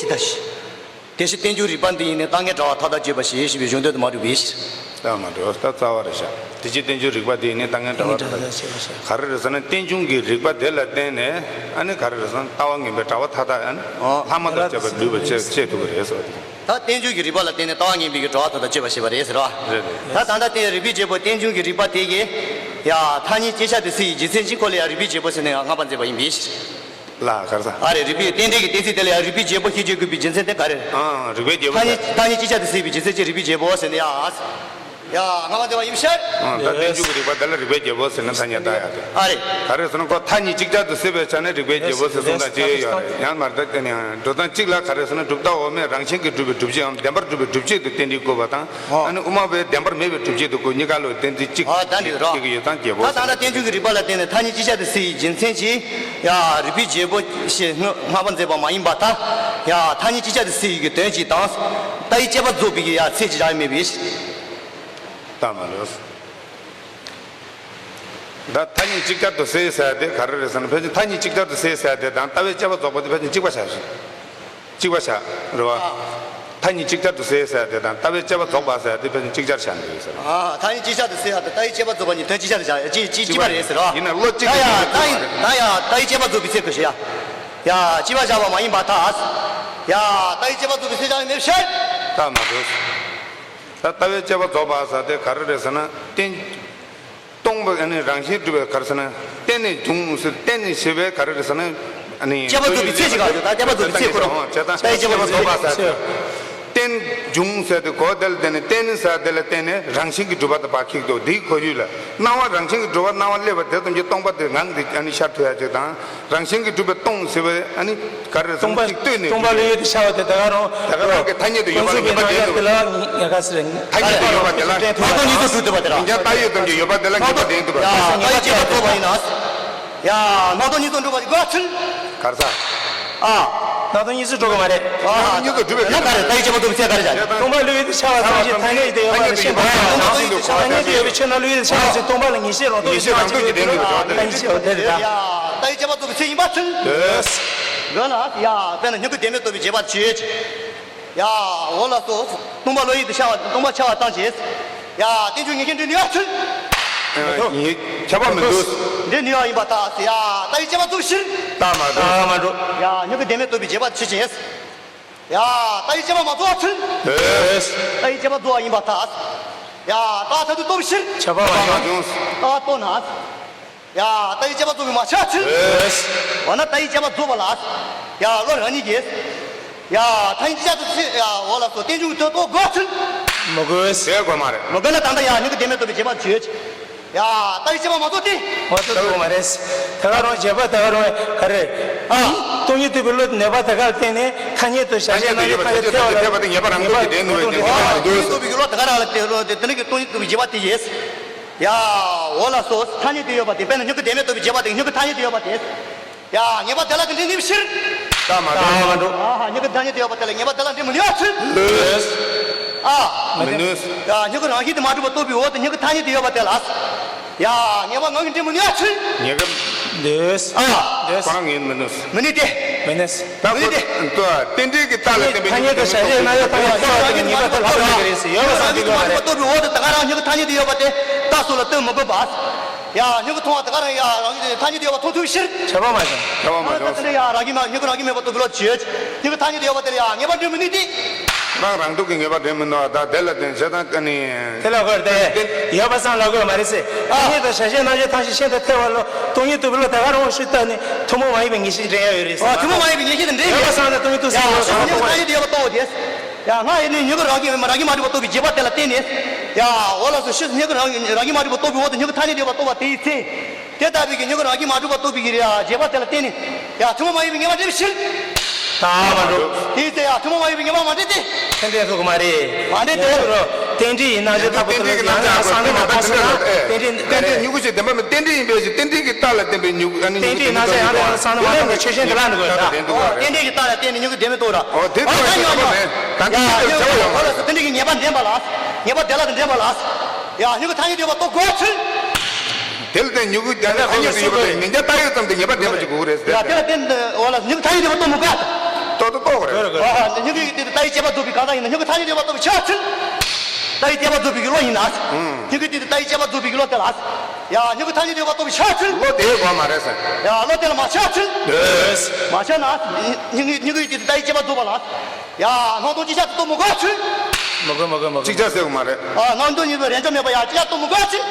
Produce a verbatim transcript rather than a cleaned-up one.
ད་ཞི། དེ་ཕྱིར་རྟེན་འབྱུང་རིག་པ་འདི་ཡིས་ནི། ལྟ་ངན་དྲ་བ་མཐའ་དག་གཅོད་པར་བྱེད། ཞེས་པའི་གཞུང་དོན་དུ་མ་གྲུབ་པས། ད་མ་གྲུབ། ད་རྩ་བ་རེད་ཤག་དེ་ཕྱིར་རྟེན་འབྱུང་རིག་པ་འདི་ཡིས་ནི། ལྟ་ངན་དྲ་བ་མཐའ་དག་གཅོད་པར་བྱེད། ག་རེ་རེད་ཟེར་ན། རྟེན་འབྱུང་གི་རིག་པ་དེ་ལ་བརྟེན་ནས་ཨ་ནི་ག་རེ་རེད་ཟེར་ན། ལྟ་བ་ངན་པའི་དྲ་བ་མཐའ་དག་ཨ་ནི་ལྷག་མ་དང་བཅས་པ་འགྲུབ་པར་བྱེད་བྱེད་ཐུབ་པ་རེད་ཟེར་བ་དེ། ད་རྟེན་འབྱུང་གི་རིག་པ་ལ་བརྟེན་ནས་ལྟ་བ་ངན་པའི་གི་དྲ་བ་མཐའ་དག་གཅོད་པར་བྱེད་པ་རེད་ཟེར་བ། རེད་རེད། ད་ད་ལྟ་དེ་རིགས་པའི་བྱེད་པོ། རྟེན་འབྱུང་གི་རིག་པ་དེ་གིས་ཡ་མཐའ་གཉིས་ཅིག་ཆར་དུ་སེལ་བའི་རྒྱུ་མཚན་གྱིས་ཁོ་ལ་ཡ་རིགས་པའི་བྱེད་པོ་ཟེར་ནས་ཡང་བསྔགས་པ་མཛད་པ་ཡིན་པས། ལ་ག་རེ་ཟེར། ཨ་རེ། རིགས་པའི་རྟེན་འབྲེལ་གྱི་གཏན་ཚིགས་དེ་ལ་ཡང་རིགས་པའི་བྱེད་པོ་ཞེས་བརྗོད་དགོས་པའི་རྒྱུ་མཚན་དེ་ག་རེ་རེད། ཨང་། རིགས་པའི་བྱེད་པོ་ཟེར། མཐའ་གཉིས་མཐའ་གཉིས་ཅིག་ཆར་དུ་སེལ་བའི་རྒྱུ་མཚན་གྱིས་རིགས་པའི་བྱེད་པོ་ཟེར་ནས་ཡ། ཡ་བསྔགས་པ་མཛད་པ་ཡིན་ཤག་ཨང་། ད་རྟེན་འབྱུང་གི་རིག་པ་དེ་ལ་རིགས་པའི་བྱེད་པོ་ཟེར་ན་ཐ་སྙད་བཏགས་ཡ་དེ། ཨ་རེ། ག་རེ་ཟེར་ན། ཁོ་མཐའ་གཉིས་ཅིག་ཆར་དུ་སེལ་བའི་ཆ་ནས་རིགས་པའི་བྱེད་པོ་ཟེར་གསུངས་དང་གཅིག་ཡོད་རེད། ཡང་མ་རེད། ད་ནི་འགྲོ་སྟངས་གཅིག་ལ་ག་རེ་ཟེར་ན། གྲུབ་མཐའ་འོག་མས་རང་བཞིན་གྱིས་གྲུབ་པའི་སྒྲུབ་བྱེད་འམ་བདེན་པར་གྲུབ་པའི་སྒྲུབ་བྱེད་དུ་རྟེན་འབྲེལ་བཀོད་པ་དང་། ཨ་ནི་དབུ་མ་པས་བདེན་པར་མེད་པའི་སྒྲུབ་བྱེད་དུ་བཀོད། གཉིས་ཀ་ལ་གཏན་ཚིགས་གཅིག་ཨ་ད་འདི་རོ། གཅིག་ཡོད་ཙང་བྱེད་པོ་ད་ད་ལྟ་རྟེན་འབྱུང་གི་རིག་པ་ལ་བརྟེན་ནས་མཐའ་གཉིས་ཅིག་ཆར་དུ་སེལ་བའི་རྒྱུ་མཚན་གྱིས་ཡ་རིགས་པའི་བྱེད་པོ་ཞེས་བསྔགས་པ་མཛད་པ་མ་ཡིན་པར་ཐལ། ཡ་མཐའ་གཉིས་ཅིག་ཆར་དུ་སེལ་བའི་གི་དོན་གཅིག་དང་། ལྟ་བའི་དཔྱད་པ་རྫོགས་པའི་གི་ཡ་ཚད་ཅིག་བཞག་ཡོད་མེད་པས། ད་མ་ལོས། ད་མཐའ་གཉིས་ཅིག་ཆར་དུ་སེལ་ཟེར་དེ་ག་རེ་རེད་ཟེར་ན། ཕལ་ཆེར་མཐའ་གཉིས་ཅིག་ཆར་དུ་སེལ་ཟེར་དེ་དང་ལྟ་བའི་དཔྱད་པ་རྫོགས་པ་དེ་ཕལ་ཆེར་གཅིག་པ་ཆགས་ཤིང་། གཅིག་པ་ཆགས་རེད་བ། མཐའ་གཉིས་ཅིག་ཆར་དུ་སེལ་ཟེར་དེ་དང་ལྟ་བའི་དཔྱད་པ་རྫོགས་པ་ཟེར་དེ་ཕལ་ཆེར་གཅིག་ཆར་ཆགས་འདུག་ཟེར། ཨ། མཐའ་གཉིས་ཅིག་ཆར་དུ་སེལ་ཡ་དང་ལྟ་བའི་དཔྱད་པ་རྫོགས་པ་གཉིས་དོན་གཅིག་ཆར་དུ་བཞག་ཡ། གཅིག་གཅིག་གཅིག་པ་རེད་ཟེར་བ། ཡིན་ན་བློ་གཅིག་ད་ཡ་ད་ཡིན་ད་ཡ་ལྟ་བའི་དཔྱད་པ་རྫོགས་པའི་ཚེ་གོ་ཤེས་ཡ། ཡ་གཅིག་པ་བཞག་པ་མ་ཡིན་པར་ཐལ། ཡ་ལྟ་བའི་དཔྱད་པ་རྫོགས་པའི་ཚེ་བཞག་ཡ་མེད་ཤར། ད་མ་འདུག་ད་ལྟ་བའི་དཔྱད་པ་རྫོགས་པ་ཟེར་དེ་ག་རེ་རེད་ཟེར་ན། རྟེན། སྟོང་པ་ཨ་ནི་རང་བཞིན་གྲུབ་པའི་ག་རེ་ཟེར་ན། རྟེན་ནས་བྱུང་ཟེར། རྟེན་ནས་ཞེས་པའི་ག་རེ་རེད་ཟེར་ན། ཨ་ནི་དཔྱད་པ་རྫོགས་པའི་ཚེ་ཞིག་ག་ད་དཔྱད་པ་རྫོགས་པའི་ཚེ་ཁོ་རང་། བྱས་ཙང་ད་དཔྱད་པ་རྫོགས་པ་ཟེར། རྟེན་བྱུང་ཟེར་དེ་གོ་དེ་ལ་བརྟེན་ནས། རྟེན་ནས་ཟེར་དེ་ལ་བརྟེན་ནས་རང་བཞིན་གྱིས་གྲུབ་པ་དང་བར་ཁེགས་འདུག་དེའི་ཁོར་ཡུག་ལ་སྣང་བ་རང་བཞིན་གྱིས་གྲུབ་པ་སྣང་བ་སླེབས་པ་དེ་ཙམ་གྱིས་སྟོང་པ་དེ་ངང་གིས་ཨ་ནི་ཤར་ཐུབ་ཡ་ཅིག་དང་། རང་བཞིན་གྱིས་གྲུབ་པའི་སྟོང་ཟེར་བའི་ཨ་ནི་ག་རེ་རེད་ཟེར་ན། སྟོང་པ་གཅིག་ལྟོས་ནས་སྟོང་པ་ལྷོད་ཡུལ་དུ་ཤར་བ་དེ་ད་ག་རང་། ད་ག་རང་གི་ཐ་སྙད་དུ་ཡོད་པ་ལ་ངེས་པ་འདྲེན་ཐུབ། ཐ་སྙད་དུ་ཡོད་པ་དེ་ལ། སྣང་སྟོང་གཉིས་སུ་གྲུབ་ཐུབ་པ་དེ་ལ། མིང་རྐྱང་བཏགས་ཡོད་ཙམ་གྱིས་ཡོད་པ་དེ་ལ་ངེས་པ་འདྲེན་ཐུབ་པ་དེ། ཡ་ལྟ་བའི་དཔྱད་པ་རྫོགས་པ་ཡིན་ན། ཡ་སྣང་སྟོང་གཉིས་སུ་གྲུབ་པ་དེ་གོ་ཚུལ། ག་རེ་ཟེར། ཨ། སྣང་སྟོང་གཉིས་སུ་གྲུབ་ཀྱི་མ་རེད། ཨ། སྣང་སྟོང་གཉིས་སུ་གྲུབ་པའི། ད་ག་རེ་ལྟ་བའི་དཔྱད་པ་རྫོགས་པའི་ཚེ་ག་རེ་བྱ། སྟོང་པ་ལྷོད་ཡུལ་དུ་ཤར་བ་ཙམ་གྱིས་ཐ་སྙད་དུ་ཡོད་པ་ལ་ཤེས་པ། སྣང་སྟོང་གཉིས་སུ་གྲུབ་པ་ཐ་སྙད་དུ་ཡོད་པའི་ཆོས་རྣམས་ལྷོད་ཡུལ་དུ་ཤར་བ་ཙམ་གྱིས་སྟོང་པ་ལ་ངེས་ཤེས་རང་སྟོང་གི་སྣང་ཚུལ་ཡོད་པ་དེ་རེད། ད་ལྟ་བའི་དཔྱད་པ་རྫོགས་པའི་ཚེ་ཡིན་པ་ཚུལ། ཡ་ལྟ་བའི་དཔྱད་པ་རྫོགས་པའི་ཚེ་ཡིན་པ་ཚུལ། དཔེར་ན་མྱུ་གུ་བདེན་མེད་རྟོགས་པའི་བྱེད་པ་ཆོས་ཅན། ཡ་འོ་ལགས་སོ། སྟོང་པ་ལྷོད་ཡུལ་དུ་ཤར་བ། སྟོང་པ་ཤར་བ་ཙམ་གྱིས། ཡ་རྟེན་འབྱུང་ངེས་ཤེས་འདྲེན་ནུས་པ་ཚུལ། ཁྱབ་པ་མི་འདུག་འདྲེན་ནུས་པ་ཡིན་པར་ཐལ། ཡ་ལྟ་བའི་དཔྱད་པ་རྫོགས་ཕྱིར། རྟགས་མ་གྲུབ། རྟགས་མ་གྲུབ། ཡ་མྱུ་གུ་བདེན་མེད་རྟོགས་པའི་བྱེད་པ་ཆོས་ཅན། ཡ་ལྟ་བའི་དཔྱད་པ་མ་རྫོགས་པ་ཚུལ། ལྟ་བའི་དཔྱད་པ་རྫོགས་པ་ཡིན་པར་ཐལ། ཡ་རྟགས་མཐར་ཐུག་རྟོགས་ཕྱིར། ཁྱབ་པ་མ་བྱུང་། རྟགས་རྟོགས་ན། ཡ་ལྟ་བའི་དཔྱད་པ་རྫོགས་པའི་མ་ཁྱབ་ཚུལ། འོ་ན་ལྟ་བའི་དཔྱད་པ་རྫོགས་པ་ལ། ཡ་བློ་རང་ཉིད་ཀྱིས། ཡ་ཐ་སྙད་ཅིག་ཆར་དུ་ཚེ། ཡ་འོ་ལགས་སོ། རྟེན་འབྱུང་གི་དོན་རྟོགས་དགོས་ཚུལ། མི་དགོས། དེ་དགོས་མ་རེད། མི་དགོས་ན་ད་ལྟ་ཡ་མྱུ་གུ་བདེན་མེད་རྟོགས་པའི་བྱེད་པ་ཆོས་ཅན། ཡ་ལྟ་བའི་དཔྱད་པ་མ་རྫོགས་ཏེ། མ་རྫོགས་དགོས་མ་རེད། ད་ག་རང་བྱེད་པ་ད་ག་རང་ག་རེ། ཨ། སྟོང་ཉིད་རྟོགས་པའི་བློ་ནུས་པ་ད་ག་ལ་བརྟེན་ནས་ཐ་སྙད་དུ་བྱ་བྱེད་རྣམ་དབྱེ་ཐ་སྙད་ཐལ་བ་ལ་ཐལ་བ་དེ་ངེས་པ་རང་སྟོང་གིས་འདྲེན་ནུས་པའི་རྟེན་འབྱུང་གི་དོན་རྟོགས། སྟོང་ཉིད་རྟོགས་པའི་བློ་ད་ག་རང་ལ་དེ་རོ་དེ་དེ་ནི་གི་སྟོང་ཉིད་རྟོགས་པའི་བྱེད་པ་དེ་ཡིན། ཡ་འོ་ལགས་སོ། ཐ་སྙད་དུ་ཡོད་པ་དེ། དཔེར་ན་མྱུ་གུ་བདེན་མེད་རྟོགས་པའི་བྱེད་པ་དེ། མྱུ་གུ་ཐ་སྙད་དུ་ཡོད་པ་དེ། ཡ་ངེས་པ་དེ་ལ་དེ་འདྲའི་ནུས་པ་ཕྱིར། རྟགས་མ་གྲུབ། རྟགས་མ་གྲུབ། ཨ་ཧ། མྱུ་གུ་ཐ་སྙད་དུ་ཡོད་པ་དེ་ལ་ངེས་པ་དེ་ལ་འདྲེན་མི་ནུས་པ་ཚུལ། ཨ། མི་ནུས། ཡ་མྱུ་གུ་རང་བཞིན་དུ་མ་གྲུབ་པ་རྟོགས་པའི་འོག་ཏུ་མྱུ་གུ་ཐ་སྙད་དུ་ཡོད་པ་དེ་ལ། ཡ་ངེས་པ་ངང་གིས་འདྲེན་མི་ནུས་པ་ཚུལ། ངེས་པ་ནུས། ཨ། ནུས། ཁོ་རང་ངེས་མི་ནུས། མི་ནུས་ཏེ། མི་ནུས། ད་ཁོ་མི་ནུས་ཏེ། རྟེན་འབྲེལ་གྱི་རྟགས་ལ་བརྟེན་པའི་ཐ་སྙད་དུ་བྱ་བྱེད་རྣམ་དབྱེ་ཐ་སྙད་ཐལ་བ་དེ་ངེས་པ་དེ་ལྷག་པའི་ངེས་པ་རེད་ཟེར། ཡོད་པ་སང་དེ་དགོས་པ་རེད། རྟོགས་པའི་འོག་ཏུ་ད་ག་རང་མྱུ་གུ་ཐ་སྙད་དུ་ཡོད་པ་དེ་རྟགས་སུ་ལ་ལྟོས་མི་དགོས་པ། ཡ་མྱུ་གུ་མཐོང་བ་ད་ག་རང་ཡ་རང་གི་ཐ་སྙད་དུ་ཡོད་པ་མཐོང་ཐུབ་ཕྱིར། ཁྱབ་པ་མ་བྱུང་། ཁྱབ་པ་མ་བྱུང་། ད་ལྟ་ཡ་རང་གི་མ་མྱུ་གུ་རང་གི་མེད་པ་རྟོགས་པའི་བློ་ཆོས་ཅན། མྱུ་གུ་ཐ་སྙད་དུ་ཡོད་པ་དེ་ལ་ཡ་ངེས་པ་འདྲེན་མི་ནུས་ཏེ། རང་རང་སྟོང་གི་ངེས་པ་འདྲེན་མི་ནུས་པ་ད་དེ་ལ་བརྟེན་བྱས་ཙང་ཀ་ནི། དེ་ལ་གོ་རེད་དེ། ཡོད་པ་སང་ལ་གོ་མ་རེད་ཟེར། ཐ་སྙད་དང་བྱ་བྱེད་རྣམ་བྱེད་ཐམས་ཅད་ཤིན་ཏུ་ཐལ་བ་ལ་སྟོང་ཉིད་རྟོགས་པའི་བློ་ད་ག་རང་བ་ཤུགས་བཏབ་ནས་ཐུན་མོང་མ་ཡིན་པའི་ངེས་ཤེས་འདྲེན་ཡ་ཡོད་རེད་ཟེར། ཨ། ཐུན་མོང་མ་ཡིན་པའི་ངེས་ཤེས་དེ་འདྲེན་ཡོད་པ་སང་ལ་སྟོང་ཉིད་རྟོགས་ས་ཡོད་པ་ཐ་སྙད་དུ་ཡོད་པ་རྟོགས་དེ། ཡ་ང་ཡིན་ནི་མྱུ་གུ་རང་གི་རང་གི་མ་གྲུབ་པ་རྟོགས་པའི་བྱེད་པ་དེ་ལ་བརྟེན་ནས། ཡ་འོ་ལགས་སོ། ཕྱིས་སུ་མྱུ་གུ་རང་རང་གི་མ་གྲུབ་པ་རྟོགས་པའི་འོག་ཏུ་མྱུ་གུ་ཐ་སྙད་དུ་ཡོད་པ་རྟོགས་པ་དེའི་ཚེ། དེ་ལྟ་བུའི་གི་མྱུ་གུ་རང་གི་མ་གྲུབ་པ་རྟོགས་པའི་གི་རེ་བྱེད་པ་དེ་ལ་བརྟེན་ནས། ཡ་ཐུན་མོང་མ་ཡིན་པའི་ངེས་པ་འདྲེན་ཕྱིར། རྟགས་མ་གྲུབ། དེའི་ཚེ་ཡ་ཐུན་མོང་མ་ཡིན་པའི་ངེས་པ་མ་འདྲེན་ཏེ། ཐལ་འདྲེན་ཐུབ་ཀྱི་མ་རེད། མ་འདྲེན་ཏེ། རྟེན་འབྲེལ་གྱི་རྣམ་གཞག་ལྟ་བུ་དེ་ལ་ཡང་ན་སང་ནི་མ་གཏོགས་ཟེར་ན། རྟེན་འབྲེལ། རྟེན་འབྲེལ་མྱུ་གུ་ཞེས་བདེན་པ་མིན། རྟེན་འབྲེལ་ཡིན་པའི་ཕྱིར། རྟེན་འབྲེལ་གྱི་རྟགས་ལ་བརྟེན་པའི་མྱུ་གུ་ཨ་ནི། རྟེན་འབྲེལ་རྣམ་གཞག་ཡང་ན་སང་ནི་མ་གཏོགས་ཆོས་ཅན་དེ་ལ་འགྲོ་དགོས་ད། རྟེན་འབྲེལ་གྱི་རྟགས་ལ་བརྟེན་ནས་མྱུ་གུ་བདེན་མེད་རྟོགས་ར། འོ་དེ་ལྟ་བུ་ཡོད་པ་མེད། ད་ཨ་ནི་ཡང་ཡང་། ད་འདི་ལྟར་བྱ་བ་ཡང་། རྟེན་འབྲེལ་གྱི་ངེས་པ་འདྲེན་པ་ལ། ངེས་པ་དེ་ལ་དེ་འདྲེན་པ་ལ། ཡ་མྱུ་གུ་ཐ་སྙད་དུ་ཡོད་པ་རྟོགས་དགོས་ཚུལ། དེ་ལ་བརྟེན་མྱུ་གུ་དེ་ལ་ཐ་སྙད་དུ་ཡོད་པ་དེ་མིང་རྐྱང་བཏགས་ཡོད་ཙམ་དུ་ངེས་པ་འདྲེན་པ་ཅིག་དགོས་ཀྱི་རེད་ཟེར། ཡ་དེ་ལ་བརྟེན་འོ་ལ་མྱུ་གུ་ཐ་སྙད་དུ་ཡོད་པ་རྟོགས་མི་དགོས། ཏོག་ཏོག་ཏོག་རེད། ཨ། སྙིང་གི་དེ་ལྟ་བའི་དཔྱད་པ་རྫོགས་པའི་གང་ཟག་ཡིན་ན། སྙིང་གི་ཐག་ཉེ་དེ་བ་ལྟོ་བའི་ཕྱག་འཚལ། ལྟ་བའི་དཔྱད་པ་རྫོགས་པའི་གི་བློ་ཡིན་ན། སྙིང་གི་དེ་ལྟ་བའི་དཔྱད་པ་རྫོགས་པའི་གི་བློ་དེ་ལ། ཡ། སྙིང་གི་ཐག་ཉེ་དེ་བ་ལྟོ་བའི་ཕྱག་འཚལ། བློ་དེའི་སྒོ་མ་རེད་ཟེར། ཡ། བློ་དེ་ལ་མ་ཕྱག་འཚལ། མ་ཕྱག་ན། སྙིང་གི་སྙིང་གི་དེ་ལྟ་བའི་དཔྱད་པ་རྫོགས་པ་ལ། ཡ། སྣང་སྟོང་ཅིག་ཆར་དུ་གཏོང་མི་དགོས་ཚུལ། མི་དགོས། མི་དགོས། མི་དགོས། ཅིག་ཆར་ཟེར་གི་མ་རེད། ཨ། སྣང་སྟོང་གཉིས་པོའི་རེས་འཇོག་མེད་པ་ཡ་ཅིག་ཆར་གཏོང་མི་དགོས་ཚུལ།